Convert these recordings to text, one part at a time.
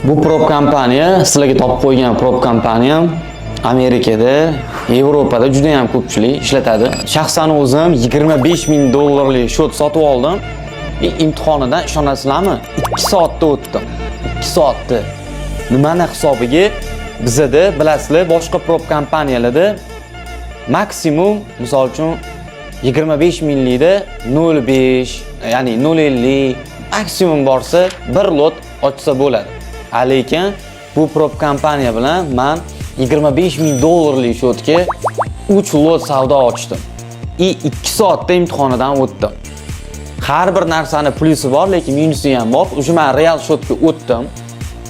Bu prop kompaniya, sizlarga topib qo'ygan prop kompaniyam Amerikada, Yevropada juda ham ko'pchilik ishlatadi. Shaxsan o'zim 25 ming dollarlik счёт sotib oldim. Imtihonidan, ishonasizlarmi, 2 soatda o'tdim. 2 soatda. Nimani hisobiga? Bizada, bilasizlar, boshqa prop kompaniyalarda maksimum, misol uchun, 25 minglikda 0.5, ya'ni 0.50, maksimum borsa bir lot ochsa bo'ladi. A lekin bu prop kompaniya bilan man 25 ming dollarlik счёт ga 3 lot savdo ochdim. И 2 soatda imtihonidan o'tdim. Har bir narsani plyusi bor, lekin minusi ham bor. Уже man real счёт ga o'tdim.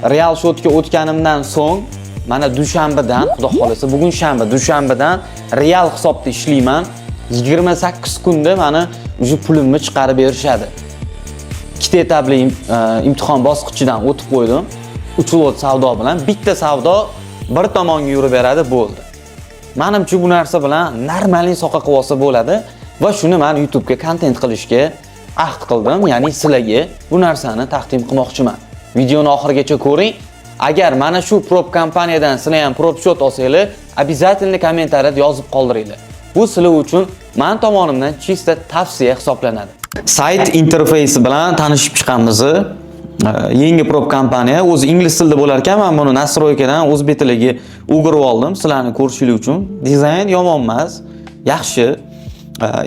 Real счёт ga o'tganimdan so'ng mana dushanbadan, xudo xolasa, bugun shanba, dushanbadan real hisobda ishlayman. 28 kunda mani уже pulimni chiqarib berishadi. Ikkita etapli imtihon bosqichidan o'tib qo'ydim. 3 lot savdo bilan bitta savdo bir tomonga yurib beradi, bo'ldi. Manimcha, bu narsa bilan нормальный soha qilib olsa bo'ladi va shuni men YouTube'ga kontent qilishga ahd qildim, ya'ni sizlarga bu narsani taqdim qilmoqchiman. Videoni oxirigacha ko'ring. Agar mana shu prop kompaniyadan sizlar ham prop счёт olsanglar, обязательно kommentariyada yozib qoldiringlar. Bu sizlar uchun men tomonimdan чисто tavsiya hisoblanadi. Sayt interfeysi bilan tanishib chiqamiz. Yangi prop kompaniya o'zi ingliz tilida bo'lar ekan, men buni настройка dan o'zbek tiliga o'girib oldim sizlarni ko'rishinglar uchun. Dizayn yomon emas, yaxshi.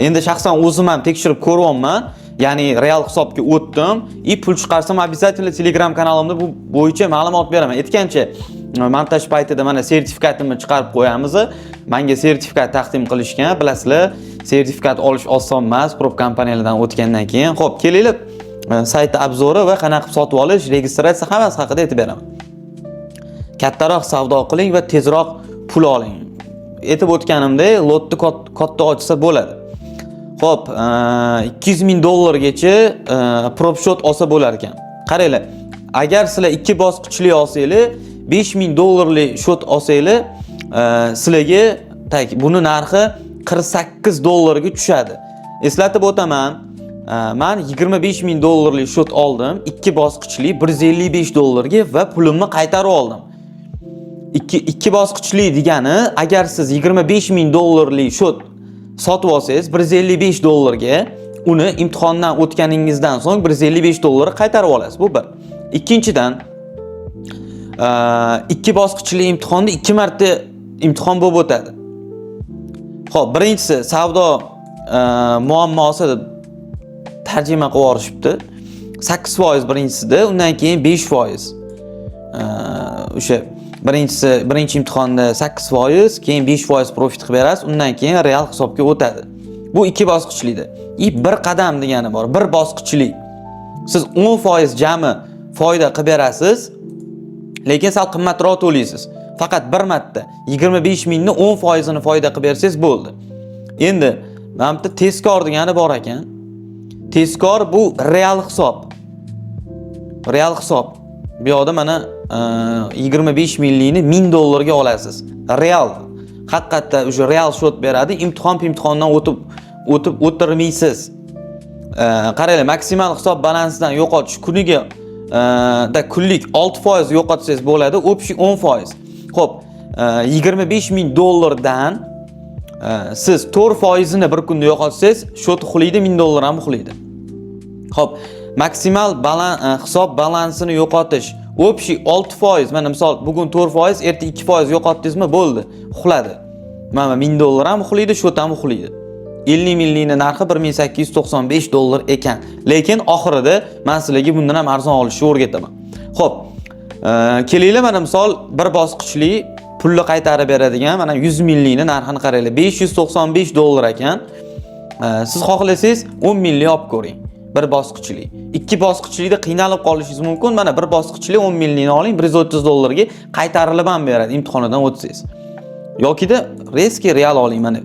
Endi shaxsan o'zim ham tekshirib ko'ryapman. Ya'ni real hisobga o'tdim и pul chiqarsam, обязательно Telegram kanalimda bu bo'yicha ma'lumot beraman. Aytgancha, montaj paytida mana sertifikatimni chiqarib qo'yamiz. Menga sertifikat taqdim qilishgan, bilasizlar, sertifikat olish oson emas prop kompaniyalardan o'tgandan keyin. Xo'p, kelinglar, saytni обзор i va qanaqa qilib sotib olish, registratsiya, hammasi haqida aytib beraman. Kattaroq savdo qiling va tezroq pul oling. Aytib o'tganimdek, lotni katta ochsa bo'ladi. Xo'p, 200 ming dollargacha prop счёт olsa bo'lar ekan. Qaranglar, agar sizlar ikki bosqichli olsanglar, 5 ming dollarlik счёт olsanglar, sizlarga так buni narxi 48 dollarga tushadi. Eslatib o'taman, man 25 ming dollarlik счёт oldim, ikki bosqichli 155 dollarga va pulimni qaytarib oldim. Ikki bosqichli degani, agar siz 25 ming dollarlik счёт sotib olsangiz 155 dollarga, uni imtihondan o'tganingizdan so'ng 155 dollarga qaytarib olasiz. Bu bir. Ikkinchidan, ikki bosqichli imtihonda ikki marta imtihon bo'lib o'tadi. Xo'p, birinchisi savdo muammosi deb tarjima qilib yuborishibdi. 8% birinchisida, undan keyin 5%. O'sha birinchisi, birinchi imtihonda 8%, keyin 5% profit qilib berasiz, undan keyin real hisobga o'tadi. Bu ikki bosqichlida. И bir qadam degani bor, bir bosqichli. Siz 10% jami foyda qilib berasiz, lekin sal qimmatroq to'laysiz. Faqat bir marta 25 mingni 10 foizini foyda qilib bersangiz bo'ldi. Endi mana bu yerda tezkor degani bor ekan. Tezkor bu real hisob. Real hisob. Bu yoqda mana 25 minglikni 1000 dollarga olasiz. Real. Haqiqatda o'sha real счёт beradi. Imtihondan o'tib o'tirmaysiz. Qaranglar, maksimal hisob balansidan yo'qotish kuniga da kunlik 6% yo'qotsangiz bo'ladi, общий 10%. Xo'p, 25 ming dollardan siz 4 foizini bir kunda yo'qotsangiz, счёт uxlaydi, 1000 dollar ham uxlaydi. Xo'p, maksimal hisob balansini yo'qotish общий 6%. Mana misol, bugun 4%, erta 2% yo'qotdingizmi, bo'ldi, uxladi. Mana 1000 dollar ham uxlaydi, счёт ham uxlaydi. 50 minglikni narxi 1895 dollar ekan. Lekin oxirida men sizlarga bundan ham arzon olishni o'rgataman. Xo'p, kelinglar, mana misol, bir bosqichli pulni qaytarib beradigan mana 100 minglikni narxini qaranglar. 595 dollar ekan. Siz xohlasangiz 10 minglik olib ko'ring. Bir bosqichli. Ikki bosqichlikda qiynalib qolishingiz mumkin. Mana bir bosqichli 10 minglikni oling, 130 dollarga qaytarilib ham beradi imtihonidan o'tsangiz. Yokida резкий real oling, mana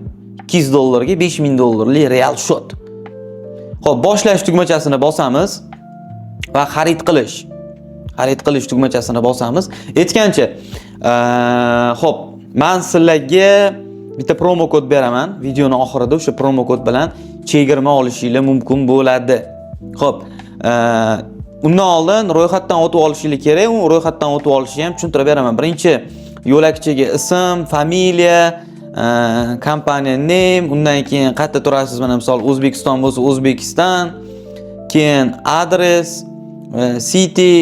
200 dollarga 5000 dollarlik real счёт. Xo'p, boshlash tugmachasini bosamiz va xarid qilish. Xarid qilish tugmachasini bosamiz. Aytgancha, xo'p, men sizlarga bitta promo kod beraman. Videoni oxirida o'sha promo kod bilan chegirma olishinglar mumkin bo'ladi. Xo'p, Undan oldin ro'yxatdan o'tib olishingiz kerak. U ro'yxatdan o'tib olishni ham tushuntirib beraman. Birinchi yo'lakchaga ism, familiya, kompaniya name, undan keyin qayerda turasiz, mana misol O'zbekiston bo'lsa O'zbekiston, keyin adres, city,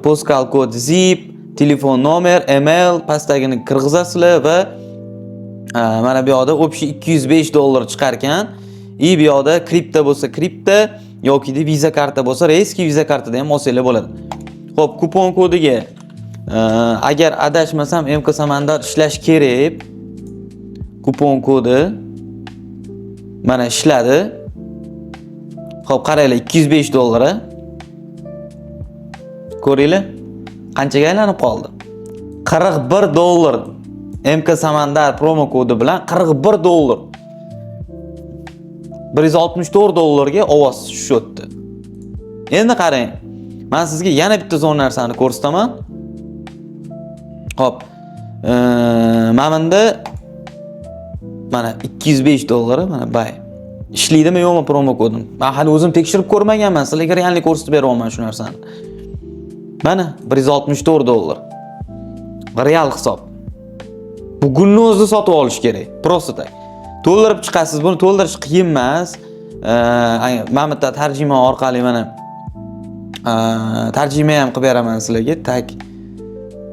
postal kod, zip, telefon nomer, email, pastdagini kirgizasizlar va mana bu yoqda общий 205 dollar chiqar ekan. И bu yoqda kripto bo'lsa kripto yoki Visa karta bo'lsa, рейский Visa kartada ham olsanglar bo'ladi. Xo'p, kupon kodiga agar adashmasam MK Samandar ishlash kerak. Kupon kodi mana ishladi. Xo'p, qaranglar, 205 dollar. A. Ko'ringlar, qanchaga aylanib qoldi? 41 dollar. MK Samandar promo kodi bilan 41 dollar. 164 dollarga ovoz tushdi. Endi qarang. Men sizga yana bitta zo'r narsani ko'rsataman. Xo'p. Mana bunda mana 205 dollari mana buy. Ishlaydimi yo'qmi promo kodim? Men hali o'zim tekshirib ko'rmaganman. Sizlarga реальный ko'rsatib beryapman shu narsani. Mana 164 dollar. Real hisob. Bugunni o'zida sotib olish kerak. Просто так. To'ldirib chiqasiz. Buni to'ldirish qiyin emas. Mana bu yerda tarjima orqali mana tarjima ham qilib beraman sizlarga. Так.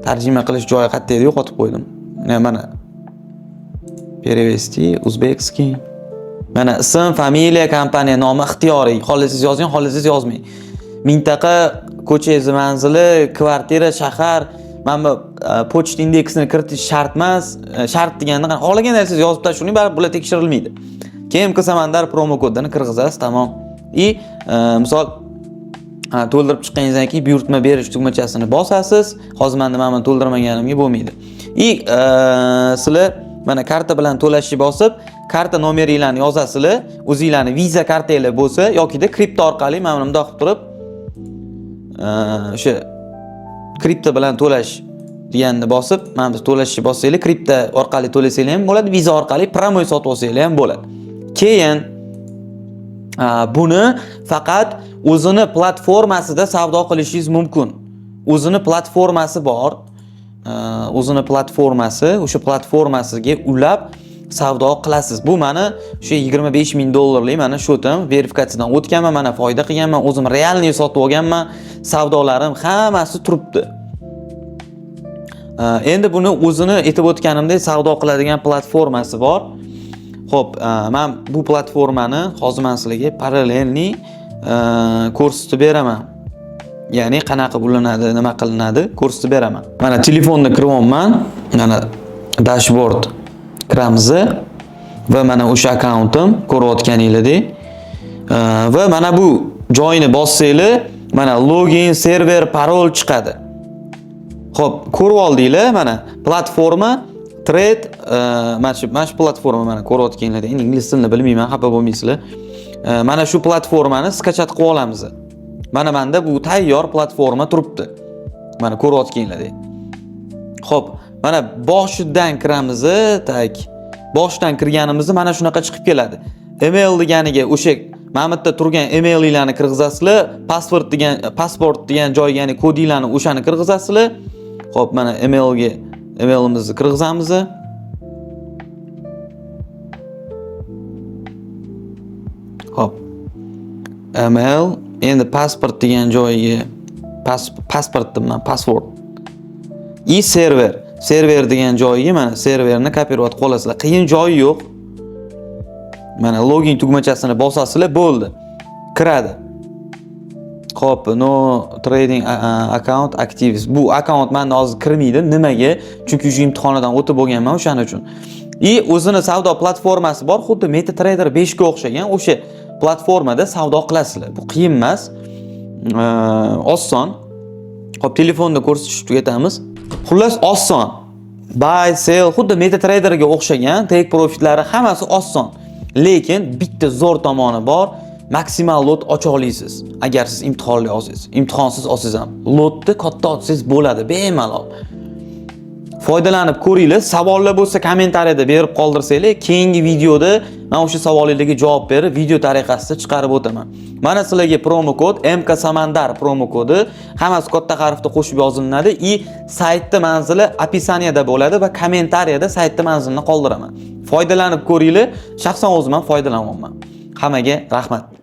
Tarjima qilish joyi qayerda edi? Yo'qotib qo'ydim. Mana перевести узбекский. Mana ism, familiya, kompaniya nomi ixtiyoriy. Xohlasangiz yozing, xohlasangiz yozmang. Mintaqa, ko'changiz manzili, kvartira, shahar, mana bu pochta indeksini kiritish shart emas. Shart deganda xohlagan narsangizni yozib tashlang, baribir bular tekshirilmaydi. Keyin MK Samandar promo kodini kirgizasiz, tamom. И misol to'ldirib chiqqaningizdan keyin buyurtma berish tugmachasini bosasiz. Hozir menda mana buni to'ldirmaganimga bo'lmaydi. И sizlar mana karta bilan to'lashni bosib, karta nomeringlarni yozasizlar. O'zinglarni Visa kartanglar bo'lsa yokida kripto orqali mana bundoq qilib turib, o'sha kripto bilan to'lash deganni bosib, mana bu to'lashni bossanglar, kripto orqali to'lasanglar ham bo'ladi, Visa orqali прямой sotib olsanglar ham bo'ladi. Keyin buni faqat o'zini platformasida savdo qilishingiz mumkin. O'zini platformasi bor. O'zini platformasi, o'sha platformasiga ulab savdo qilasiz. Bu mani o'sha 25 ming dollarlik mana счёт im, verifikatsiyadan o'tganman, mana foyda qilganman, o'zim реальный sotib olganman, savdolarim hammasi turibdi. Endi buni o'zini aytib o'tganimdek savdo qiladigan platformasi bor. Xo'p, men bu platformani hozir men sizlarga параллельный ko'rsatib beraman. Ya'ni qanaqa ulanadi, nima qilinadi ko'rsatib beraman. Mana telefonda kiryapman. Mana dashboard kiramiz va mana o'sha akkauntim ko'rayotganinglardek. Va mana bu joyini bossanglar, mana login, server, parol chiqadi. Xo'p, ko'rib oldinglar, mana platforma trade, mana shu platforma mana ko'rayotganinglarda, endi ingliz tilini bilmayman, xafa bo'lmaysizlar. Mana shu platformani скачать qilib olamiz. Mana menda bu tayyor platforma turibdi. Mana ko'rayotganinglardek. Xo'p, mana boshidan kiramiz, так. Boshidan kirganimizda mana shunaqa chiqib keladi. Email deganiga o'sha mana bu yerda turgan emailinglarni kirgizasizlar, pasport degan joyga, ya'ni kodinglarni o'shani kirgizasizlar. Xo'p, mana emailga emailimizni kirgizamiz. Xo'p. Email, endi pasport degan joyiga pasport deyman, password. И server. Server degan joyiga mana serverni kopirovat qilib olasizlar. Qiyin joyi yo'q. Mana login tugmachasini bosasizlar, bo'ldi. Kiradi. Xo'p, no trading account active. Bu akkaunt menda hozir kirmaydi. Nimaga? Chunki shu imtihondan o'tib bo'lganman o'shaning uchun. И o'zini savdo platformasi bor, xuddi MetaTrader 5 ga o'xshagan o'sha platformada savdo qilasizlar. Bu qiyin emas. Oson. Xo'p, telefonda ko'rsatishni tugatamiz. Xullas, oson. Buy, sell xuddi MetaTraderga o'xshagan, take profitlari hammasi oson. Lekin bitta zo'r tomoni bor. Maksimal lot ocha olasiz. Agar siz imtihonli olsangiz, imtihonsiz olsangiz ham lotni katta ochsangiz bo'ladi, bemalol. Foydalanib ko'ringlar. Savollar bo'lsa, kommentariyada berib qoldirsanglar, keyingi videoda men o'sha savolinglarga javob berib, video tariqasida chiqarib o'taman. Mana sizlarga promokod MK Samandar promokodi, hammasi katta harfda qo'shib yozilinadi и saytni manzili описание da bo'ladi va kommentariyada saytni manzilini qoldiraman. Foydalanib ko'ringlar. Shaxsan o'zim ham foydalanyapman. Hammaga rahmat.